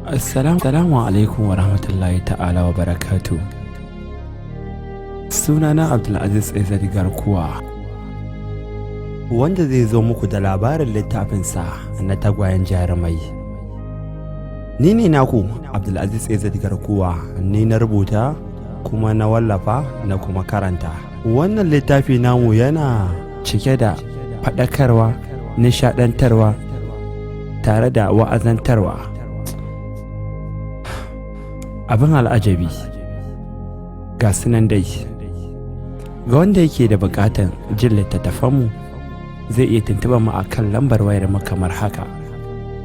Assalamu alaikum wa rahmatullahi ta'ala wa barakatu. Sunana Abdulaziz Ezadi Garkuwa, wanda zai zo muku da labarin littafinsa na Tagwayen Jarumai. Ni ne naku Abdulaziz Ezadi Garkuwa, ni na rubuta kuma na wallafa na kuma karanta. Wannan littafi namu yana cike da faɗakarwa, nishaɗantarwa tare da wa'azantarwa. Abin al'ajabi ga sunan dai. Ga wanda yake da buƙatar jin littattafanmu, zai iya tuntuɓar mu a kan lambar wayar mu kamar haka: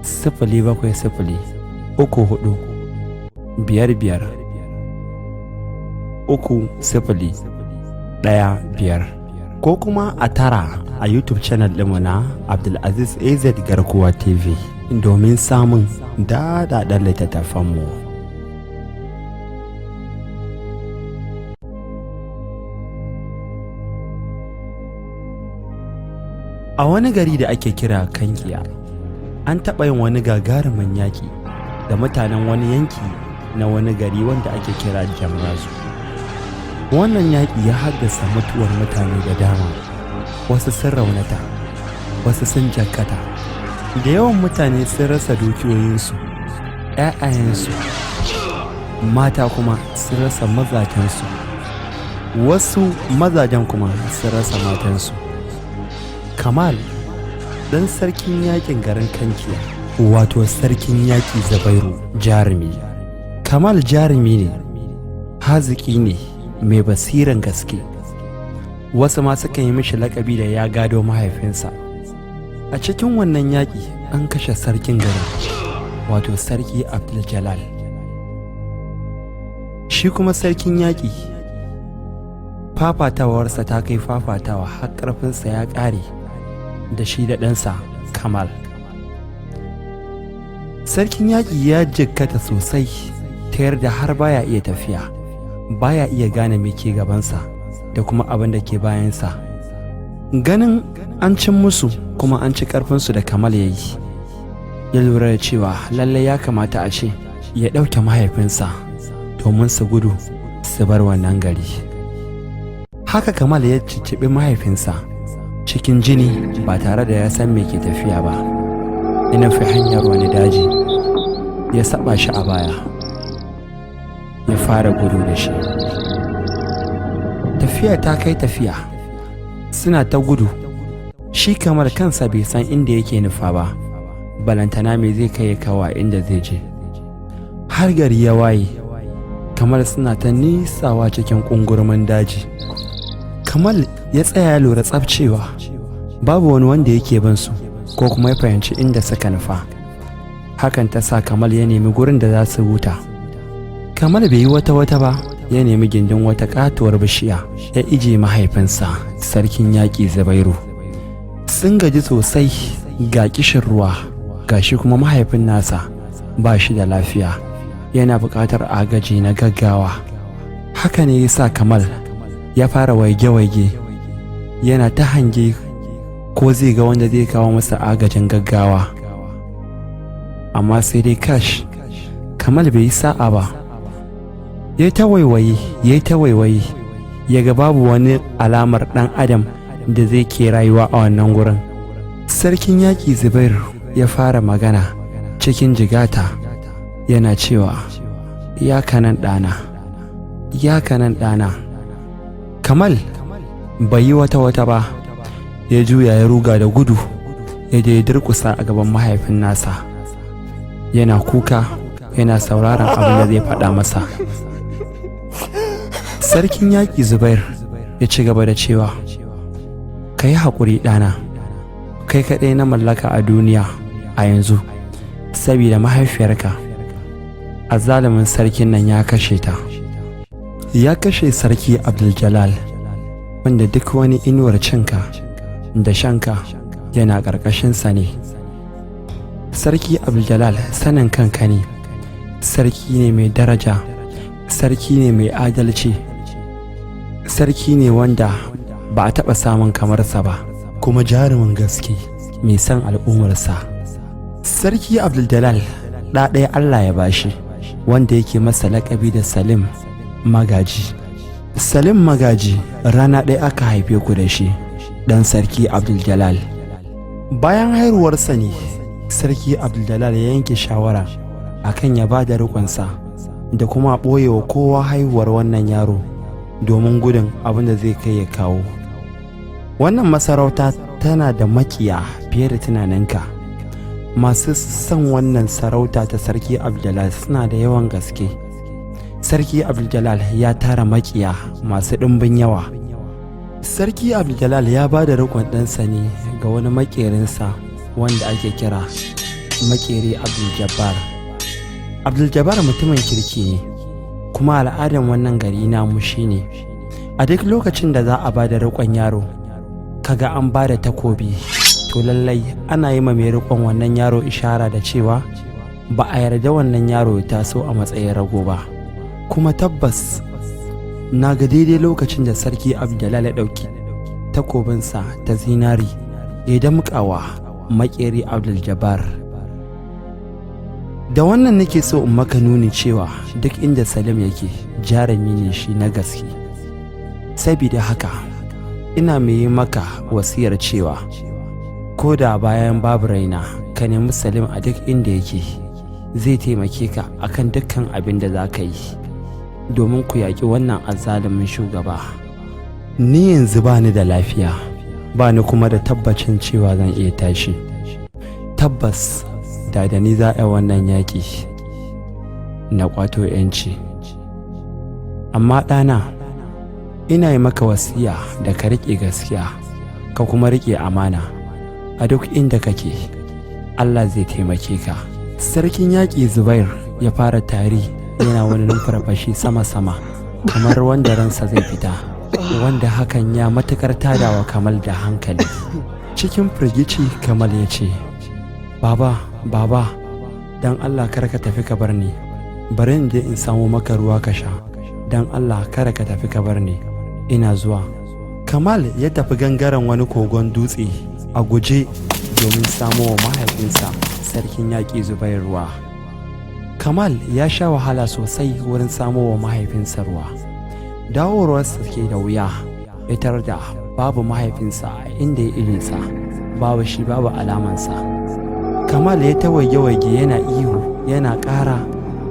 07034553015, ko kuma a tara a YouTube channel ɗinmu na Abdulaziz AZ Garkuwa TV domin samun daɗaɗɗen littattafanmu. A wani gari da ake kira Kankiya, an taɓa yin wani gagarumin yaƙi da mutanen wani yanki na wani gari wanda ake kira Jamrazu. Wannan yaƙi ya haddasa mutuwar mutane da dama, wasu sun raunata, wasu sun jakkata. Da yawan mutane sun rasa dukiyoyinsu, ‘ya'yayensu, mata kuma sun rasa mazajensu, wasu mazajen kuma sun rasa matansu. Kamal, ɗan sarkin yaƙin garin Kankiya, wato Sarkin Yaƙi Zabairu jarumi. Kamal jarumi ne, haziki ne, mai basiran gaske. Wasu ma suka yi mishi laƙabi da ya gado mahaifinsa. A cikin wannan yaƙi an kashe sarkin garin, wato Sarki Abdul Jalal. Shi kuma sarkin yaƙi, fafatawarsa ta kai fafatawa har ƙarfinsa ya ƙare da shi da ɗansa Kamal. Sarkin yaƙi ya jikkata sosai ta yarda har baya iya tafiya, baya iya gane me ke gabansa da kuma abin da ke bayansa. Ganin an cin musu kuma an ci ƙarfinsu da Kamal ya yi, ya lura da cewa lallai ya kamata a ce ya ɗauke mahaifinsa domin su gudu su bar wannan gari. Haka Kamal ya cicciɓi mahaifinsa cikin jini ba tare da ya san me ke tafiya ba. Ya nufi hanyar wani daji, ya saba shi a baya, ya fara gudu da shi. Tafiya ta kai tafiya, suna ta gudu. Shi kamar kansa bai san inda yake nufa ba, balantana me zai kai ya kawo inda zai je. Har gari ya waye, kamar suna ta nisawa cikin ƙungurmin daji. Kamal ya tsaya ya lura tsaf cewa babu wani wanda yake bin su ko kuma ya fahimci inda suka nufa. Hakan ta sa Kamal ya nemi gurin da za su huta. Kamal bai yi wata wata ba, ya nemi gindin wata katuwar bishiya ya ije mahaifinsa, Sarkin Yaƙi Zubairu. Sun gaji sosai, ga kishin ruwa, ga shi kuma mahaifin nasa ba shi da lafiya, yana buƙatar agaji na gaggawa. Haka ne ya sa Kamal ya fara waige-waige, yana ta hange ko zai ga wanda zai kawo masa agajin gaggawa. Amma sai dai kash, Kamal bai yi sa'a ba. Ya ta waiwaye, ya ta waiwaye, ya ga babu wani alamar ɗan adam da zai ke rayuwa a wannan gurin. Sarkin Yaƙi Zubairu ya fara magana cikin jigata, yana cewa, "Ya kanan ɗana, ya kanan ɗana." Kamal bai yi wata wata ba, ya juya ya ruga da gudu, ya je durkusa a gaban mahaifin nasa, yana kuka, yana sauraron abin da zai faɗa masa. Sarkin Yaƙi Zubair ya ci gaba da cewa, "Ka yi haƙuri ɗana, kai kaɗai na mallaka a duniya a yanzu, saboda mahaifiyarka azzalumin sarkin nan ya kashe ta, ya kashe Sarki Abdul wanda duk wani inuwar cinka da shanka yana ƙarƙashinsa ne. Sarki Abdul, sanin kanka ne, sarki ne mai daraja, sarki ne mai adalci, sarki ne wanda ba a taɓa samun kamarsa ba, kuma jarumin gaske mai son al'ummarsa. Sarki Abdul. Ɗa ɗaya Allah ya bashi, wanda yake masa laƙabi da Salim Magaji. Salim Magaji, rana ɗaya aka haife ku da shi, ɗan Sarki Abdul. Bayan haihuwarsa ne Sarki Abdul ya yanke shawara akan ya ba da riƙonsa da kuma ɓoyewa kowa haihuwar wannan yaro domin gudun abin da zai kai ya kawo. Wannan masarauta tana da makiya fiye da tunaninka. Masu son wannan sarauta ta Sarki Abduljalal suna da yawan gaske. Sarki Abduljalal ya tara makiya masu ɗimbin yawa. Sarki Abduljalal ya ba da riƙon ɗansa ne ga wani maƙerinsa wanda ake kira Maƙeri Abdul-Jabbar. Abdul-Jabbar mutumin kirki ne, kuma al'adan wannan gari namu shine a duk lokacin da za a ba da riƙon yaro, kaga an ba da takobi, to lallai ana yi ma mai riƙon wannan yaro ishara da cewa ba a yarda wannan yaro ya taso a matsayin rago ba. Kuma tabbas na ga daidai lokacin da Sarki Abduljalal ya ɗauki takobinsa ta zinari ya damƙawa Maƙeri Abdul-Jabbar. Da wannan nake so in maka nuni cewa duk inda Salim yake, jarumi ne shi na gaske. Sabida haka ina mai yi maka wasiyar cewa ko da bayan babu raina, ka nemi Salim a duk inda yake. Zai taimake ka akan dukkan abin da za ka yi domin ku yaƙi wannan azzalumin shugaba. Ni yanzu ba ni da lafiya, ba ni kuma da tabbacin cewa zan iya tashi. Tabbas da ni za a yi wannan yaƙi na ƙwato 'yanci. Amma ɗana, ina yi maka wasiya da ka riƙe gaskiya, ka kuma riƙe amana a duk inda kake. Allah zai taimake ka. Sarkin Yaƙi Zubair ya fara tari, yana wani numfarfashi sama-sama kamar wanda ransa zai fita, wanda hakan ya matuƙar tadawa Kamal da hankali. Cikin firgici Kamal ya ce, "Baba, baba, don Allah kar ka tafi ka bar ni. Bari in je in samo maka ruwa ka sha. Don Allah kar ka tafi ka bar ni, ina zuwa." Kamal ya tafi gangaren wani kogon dutse a guje domin samo wa mahaifinsa Sarkin Yaƙi Zubair ruwa. Kamal ya sha wahala sosai wurin samo wa mahaifinsa ruwa. Dawowarsa ke da wuya, ya tarar da babu mahaifinsa a inda ya irinsa, babu shi, babu alamansa. Kamal ya ta waige-waige, yana ihu, yana ƙara,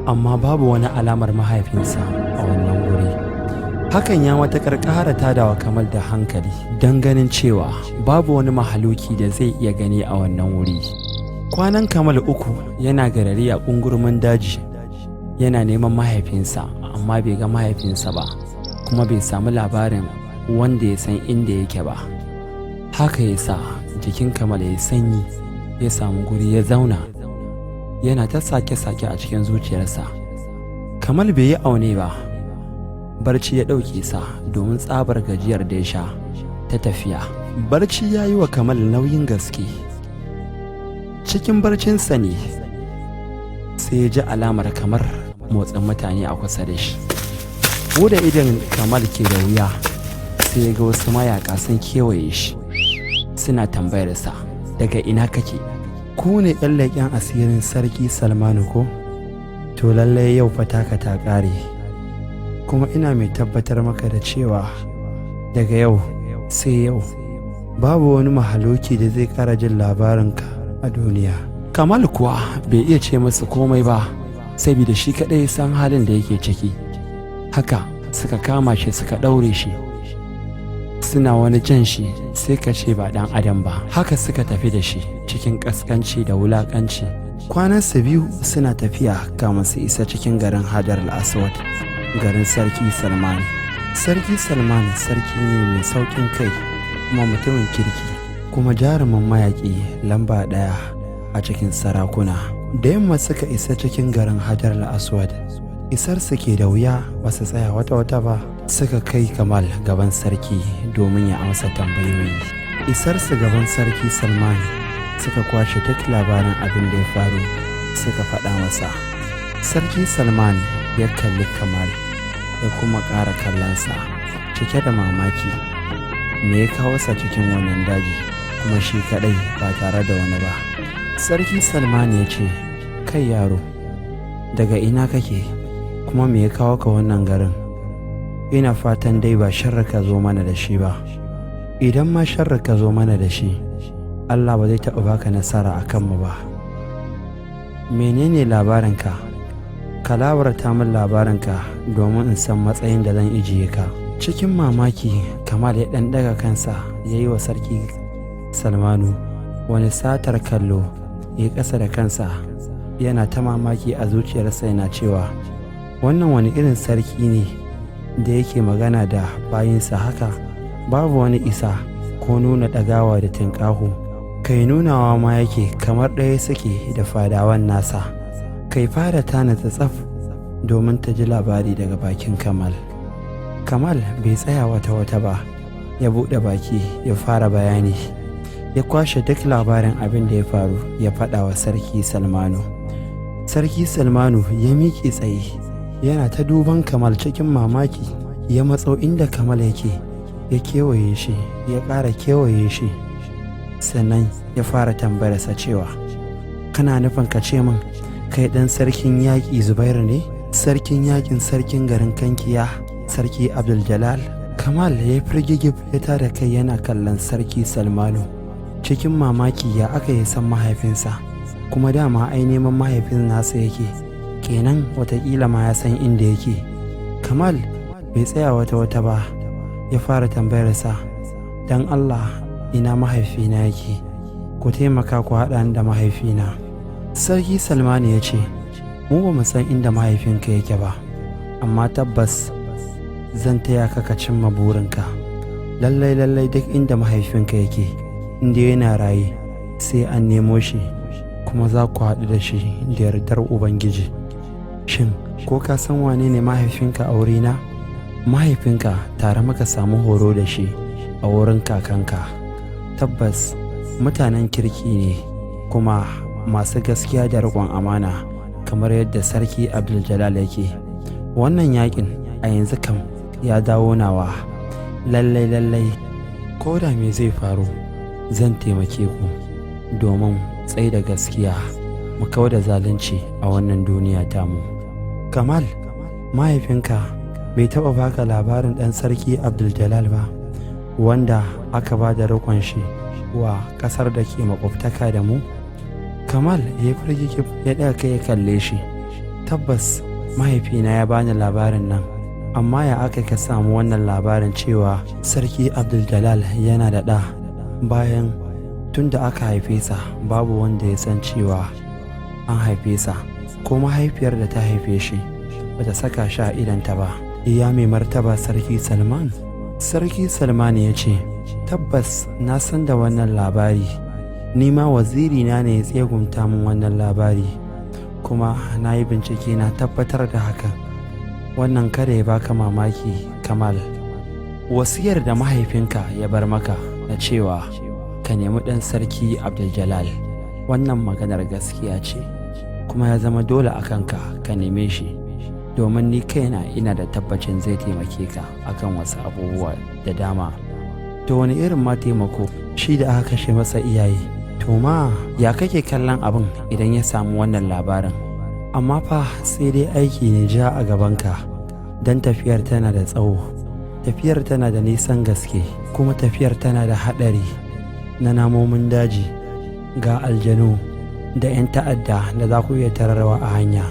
amma babu wani alamar mahaifinsa a wannan wuri. Hakan ya matuƙar ƙara tadawa Kamal da hankali don ganin cewa babu wani mahaluki da zai iya gani a wannan wuri. Kwanan Kamal 3 yana garari a ƙungurmin daji yana neman mahaifinsa, amma bai ga mahaifinsa ba, kuma bai samu labarin wanda ya san inda yake ba. Haka ya sa jikin Kamal ya sanyi, ya samu guri ya zauna yana ta sake-sake a cikin zuciyarsa. Kamal bai yi aune ba, barci ya ɗauke sa domin tsabar gajiyar da ya sha ta tafiya. Barci ya yi wa Kamal nauyin gaske. Cikin barcinsa ne sai ya ji alamar kamar motsin mutane a kusa da shi. Buɗe idon Kamal ke da wuya, sai ya ga wasu mayaka sun kewaye shi suna tambayarsa, "Daga ina kake? Ku ne 'yan leƙen asirin Sarki Salmanu ko? To lallai yau fa taka ta ƙare, kuma ina mai tabbatar maka da cewa daga yau sai yau babu wani mahaluki da zai ƙara jin labarinka a duniya." Kamal kuwa bai iya ce musu komai ba, saboda shi kaɗai san halin da yake ciki. Haka suka kama shi suka ɗaure shi, suna wani jan shi sai ka ce ba ɗan adam ba. Haka suka tafi da shi cikin ƙasƙanci da wulaƙanci. Kwanansa 2 suna tafiya kamun su isa cikin garin Hajar al-Aswad, garin Sarki Salman. Sarki Salman sarki ne mai sauƙin kai, kuma mutumin kirki, kuma jarumin mayaƙi lamba ɗaya a cikin sarakuna. Da yamma suka isa cikin garin Hajar al-Aswad. Isar su ke da wuya, ba su tsaya wata wata ba, suka kai Kamal gaban sarki domin ya amsa tambayoyi. Isar su gaban Sarki Salman, suka kwashe duk labarin abin da ya faru suka faɗa masa. Sarki Salman ya kalli Kamal ya kuma ƙara kallonsa cike da mamaki. Me ya kawo sa cikin wannan daji, kuma shi kaɗai ba tare da wani ba? Sarki Salman ya ce, "Kai yaro." Daga ina kake, kuma me ya kawo ka wannan garin? Ina fatan dai ba sharri ka zo mana da shi ba. Idan ma sharri ka zo mana da shi, Allah ba zai taɓa baka nasara a kanmu ba. Menene labarinka? Ka labarta min labarinka domin in san matsayin da zan ijiye ka. Cikin mamaki, Kamal ya ɗan ɗaga kansa, ya yi wa Sarki Salmanu wani satar kallo, ya ƙasa da kansa, yana ta mamaki a zuciyarsa, yana cewa, "Wannan wani irin sarki ne da yake magana da bayinsa haka? Babu wani isa ko nuna ɗagawa da tinƙaho. Kai, nunawa ma yake kamar ɗaya suke da fadawan nasa." Kai, fada ta natsa tsaf domin ta ji labari daga bakin Kamal. Kamal bai tsaya wata wata ba, ya buɗe baki ya fara bayani. Ya kwashe duk labarin abin da ya faru, ya faɗa wa Sarki Salmanu. Sarki Salmanu ya miƙe tsaye yana ta duban Kamal cikin mamaki. Ya matso inda Kamal yake, ya kewaye shi, ya ƙara kewaye shi, sannan ya fara tambayarsa cewa, "Kana nufin ka ce min kai ɗan sarkin yaƙi Zubairu ne, sarkin yaƙin sarkin garin Kankiya, Sarki Abdul Jalal?" Kamal ya firgigib, ya tada kai yana kallon Sarki Salmanu cikin mamaki. Ya aka yi san mahaifinsa? Kuma dama ai neman mahaifin nasa yake, kenan watakila ma ya san inda yake. Kamal bai tsaya wata wata ba, ya fara tambayarsa, "Don Allah, ina mahaifina yake? Ku taimaka ku haɗa ni da mahaifina." Sarki Salmanu ya ce, "Mu ba mu san inda mahaifinka yake ba, amma tabbas zan taya ka ka cimma burinka. Lallai lallai, duk inda mahaifinka yake, inda yana raye, sai an nemo shi, kuma za ku haɗu da shi da yardar Ubangiji. Shin ko ka san wane ne mahaifinka a wurina? Mahaifinka tare muka samu horo da shi a wurin kakanka. Tabbas mutanen kirki ne, kuma masu gaskiya da riƙon amana, kamar yadda Sarki Abdul yake. Wannan yakin a yanzu kam ya dawo nawa. Lallai lallai, ko da me zai faru, zan taimake ku domin tsai da gaskiya, mu kau da zalunci a wannan duniya tamu. Kamal, mahaifinka bai taɓa baka labarin ɗan Sarki Abdul ba, wanda aka ba da riƙon shi wa ƙasar da ke makwabtaka da mu?" Kamal ya firgigi, ya ɗaga kai ya kalle shi. "Tabbas mahaifina ya bani labarin nan, amma ya aka ka samu wannan labarin cewa Sarki Abdul yana da ɗa, bayan tun da aka haife sa babu wanda ya san cewa an haife sa, ko mahaifiyar da ta haife shi bata saka shi a idanta ba, ya mai martaba Sarki Salman?" Sarki Salman ya ce, "Tabbas na san da wannan labari. Ni ma waziri na ne ya tsegunta min wannan labari, kuma na yi bincike na tabbatar da hakan. Wannan kada ya baka mamaki, Kamal. Wasiyar da mahaifinka ya bar maka na cewa ka nemi ɗan Sarki Abdul, wannan maganar gaskiya ce, kuma ya zama dole a kanka ka neme shi, domin ni kaina ina da tabbacin zai taimake ka akan wasu abubuwa da dama." "To, wani irin ma taimako, shi da aka kashe masa iyaye? To ma ya kake kallon abin idan ya samu wannan labarin? Amma fa sai dai aiki ne ja a gabanka, don tafiyar tana da tsawo, tafiyar tana da nisan gaske, kuma tafiyar tana da haɗari na namomin daji, ga aljanu da 'yan ta'adda da za ku iya tararwa a hanya.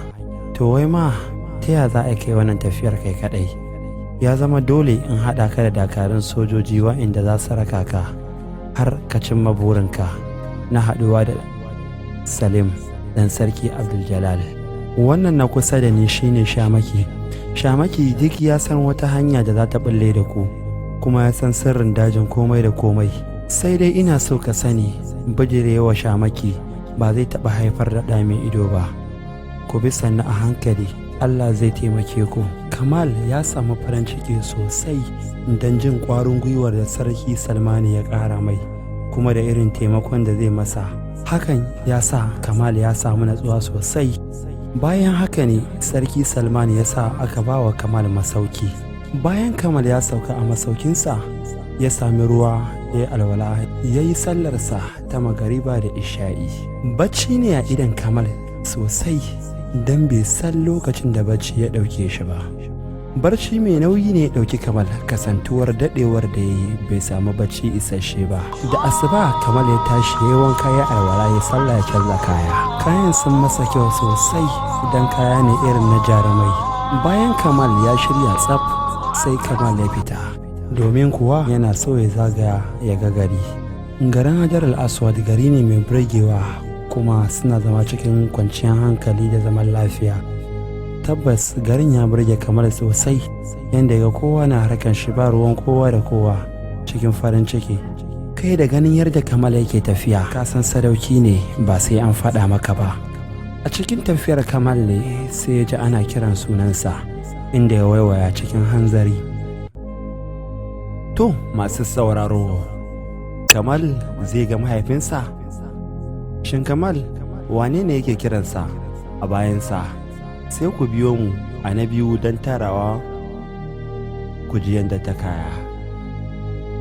To wai ma ta ya za a kai wannan tafiyar kai kaɗai? Ya zama dole in haɗa ka da dakarun sojoji wa'inda za su raka ka har ka cimma burinka na haɗuwa da Salim, ɗan Sarki Abdul. Wannan na kusa da ni shine Shamaki. Shamaki duk ya san wata hanya da za ta ɓulle da ku, kuma ya san sirrin dajin komai da komai. Sai dai ina so ka sani, bijirewa Shamaki ba zai taɓa haifar da ɗa mai ido ba. Ku bi sannu a hankali, Allah zai taimake ku." Kamal ya samu farin ciki sosai don jin ƙwarin gwiwar da Sarki Salmani ya ƙara mai, kuma da irin taimakon da zai masa. Hakan ya sa Kamal ya samu natsuwa sosai. Bayan haka ne Sarki Salman ya sa aka ba wa Kamal masauki. Bayan Kamal ya sauka a masaukinsa, ya sami ruwa, ya yi alwala, ya yi sallarsa ta magariba da isha'i. Bacci ne a idon Kamal sosai. Don bai san lokacin da bacci ya ɗauke shi ba. Barci mai nauyi ne ya ɗauki Kamal, kasantuwar daɗewar da ya yi bai samu bacci isasshe ba. Da asuba Kamal ya tashi, ya yi wanka, ya alwala, ya sallah, ya canza kaya. Kayan sun masa kyau sosai, idan kaya ne irin na jarumai. Bayan Kamal ya shirya tsaf, sai Kamal ya fita, domin kuwa yana so ya zagaya ya ga gari. Garin Hajar al-Aswad gari ne mai burgewa, kuma suna zama cikin kwanciyar hankali da zaman lafiya. Tabbas garin ya burge Kamal sosai, yadda ga kowa na harkan shi, ba ruwan kowa da kowa, cikin farin ciki. Kai da ganin yadda Kamal yake tafiya, kasan sadauki ne, ba sai an faɗa maka ba. A cikin tafiyar Kamal ne sai ya ji ana kiran sunansa, inda ya waiwaya cikin hanzari. To, masu sauraro, Kamal zai ga mahaifinsa? Shin Kamal wane ne yake kiransa a bayansa? Sai ku biyo mu a na biyu don tarawa ku ji yadda ta kaya.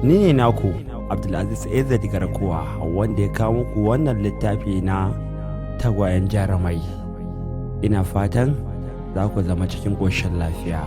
Ni ne naku Abdulaziz Ezad Garkuwa, wanda ya kawo muku wannan littafi na Tagwayen Jarumai. Ina fatan za ku zama cikin ƙoshin lafiya.